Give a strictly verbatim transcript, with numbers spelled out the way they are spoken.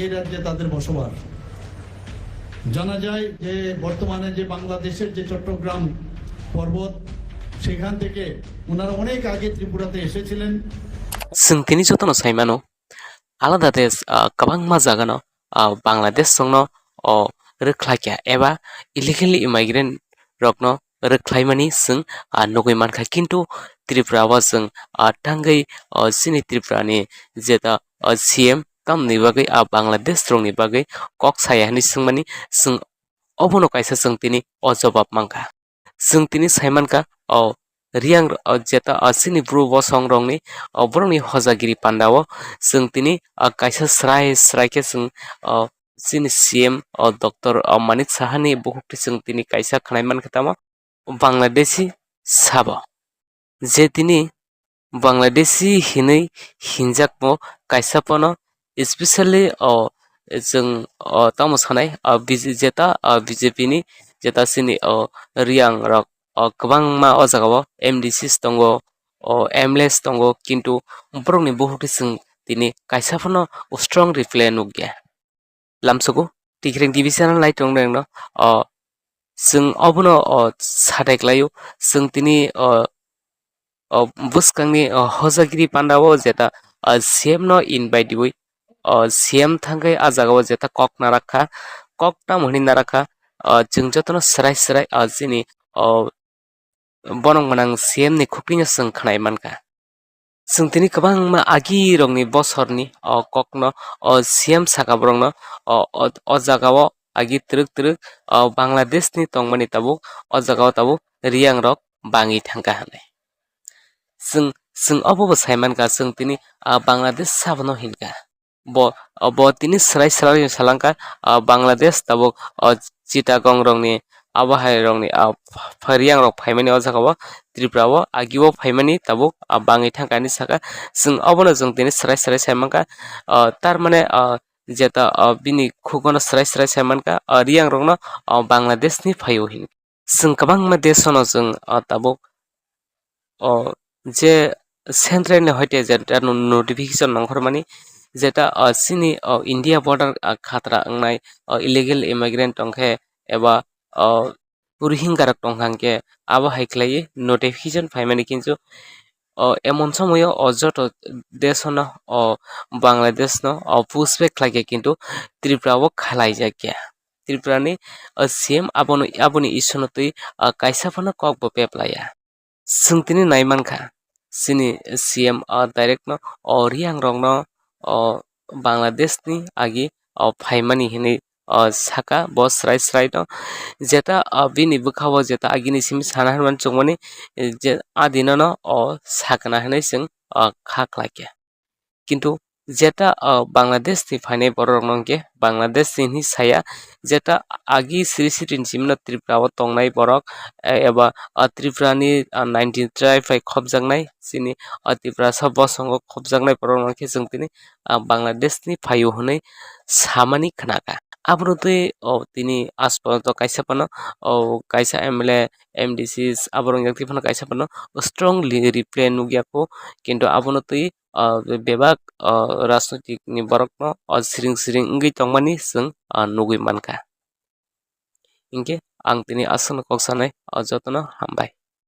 এই রাজ্যে তাদের বসবাস। জানা যায় যে বর্তমানে যে বাংলাদেশের যে চট্টগ্রাম পর্বত, সেখান থেকে ওনারা অনেক আগে ত্রিপুরাতে এসেছিলেন। Chwng tini jotono sai mano, alada desh, ah, kwbangma jagano, ah, Bangladesh chwngno, oh, rwkhlai kha eba illegal immigrant rokno rwkhlaimani chwng, ah, nugwi mankha, kintu Tripura o chwng, ah, tangwi, oh, chini Tripura ni jeta, oh, C M tamni bagwi, ah, Bangladesh rokni bagwi kok saya hwnwi swngmani chwng obono kaisa chwng tini o jobab mankha. Chwng tini sai mankha, o Reang, o jeta, o chini bru bosong rokni, o borokni hojagiri pandao chwng tini, o kaisa srai srai khe chwng, o chini C M, o Doctor, o Manik Sahani bukhukti chwng tini kaisa khwnai mankha tamo Bangladeshi sabo. Je tini Bangladeshi hinwi hinjakmo kaisa phano, especially o chwng o tamo sanai, o B J, jeta, o B J P ni jeta chini o Reang rok, o kwbangma o jagao M D Cs tongo, o M L As tongo, kintu borokni bukhukti chwng tini kaisa phano strong reply nukya. Lamsogo, Tikreng T V channel nai tong rengno, o chwng obono, o, sadai klaio, chwng tini, o, o, bwskangni, o, hojagiri pandao jeta, o, C M no invite diwi, o, C M thangwi ah jagao jeta kok narakha, kok tamo hwnwi narakha, o, chwng jotono srai srai, o, chini, o, borok mwnang C M ni khukti no chwng khwnai mankha. Chwng tini kwbangma agi rokni bosorni o kokno o C M saka borokno o, o, o jagao agi twrwk twrwk o Bangladesh ni tongmani tabuk o jagao tabuk Reang rok bangwi thangkha hwnwi. Chwng, chwng obo bo sai mankha, chwng tini, ah, Bangladesh sabono hinkha. Bo, bo tini srai srai salangkha, ah, Bangladesh tabuk, ah, Chittagong rokni, abo hai rokni, ah, pha-, Reang rok phaimani o jagao, Tripura o agio phaimani tabuk, ah, bangwi thangkha hinwi saka. Chwng obono chwng tini srai srai sai mankha, ah, tar mane, ah, jeta, ah, bini khugono srai srai sai mankha, ah, Reang rokno, ah, Bangladesh ni phaio hin. Chwng kwbangma desh-o no chwng, o, tabuk, o, je central ni hoite jeta no-, notification nongkhormani, jeta, o, chini, o, India border, a, khatra wngnai, o, illegal immigrant tongkhe eba, o, Rohingya rok tongkha hwnkhe abo hai khlaiwi notification phaimani, kintu, o, emon somoio o joto desh-o no, o, Bangladesh no, o, push back khlaikha, kintu Tripura o khalaijakya. Tripura ni, o, C M abono, aboni issue no twi, o, kaisa phano kok bo peplaiya. Chwng tini nai mankha, chini C M, o, direct no, o, Reang rok no, o, Bangladesh ni agi, o, phaimani hinwi, o, saka bo srai srai no. Jeta, o, bini bwkha o jeta agini simi sana hwnmani chukmani, je, adino no, o, sakna hinwi chwng, o, kha khlaikha. Kintu jeta, ah, Bangladesh ni phainai borok rok no hwnkhe Bangladesh ni hinwi saya, jeta agi sri sri ni simi no Tripura o tongnai borok, eh, eba, ah, Tripura ni, ah, nineteen tribe bai khopjaknai, chini, ah, Tiprasa bosongo khopjaknai borok no hwnkhe chwng tini, ah, Bangladesh ni phaio hwnwi samani khnakha. Abono twi, oh, tini aaj porjonto kaisa phano, oh, kaisa M L A, M D Cs aborok wngya twi phano kaisa phano strongly reply nukya kho, kintu abono twi, ah, bebak, ah, rajnoitik ni borok no, ah, siring siring wngwi tongmani chwng, ah, nugwi mankha. Hinkhe ang tini aswkno kok sanai, ah, jotono hambai.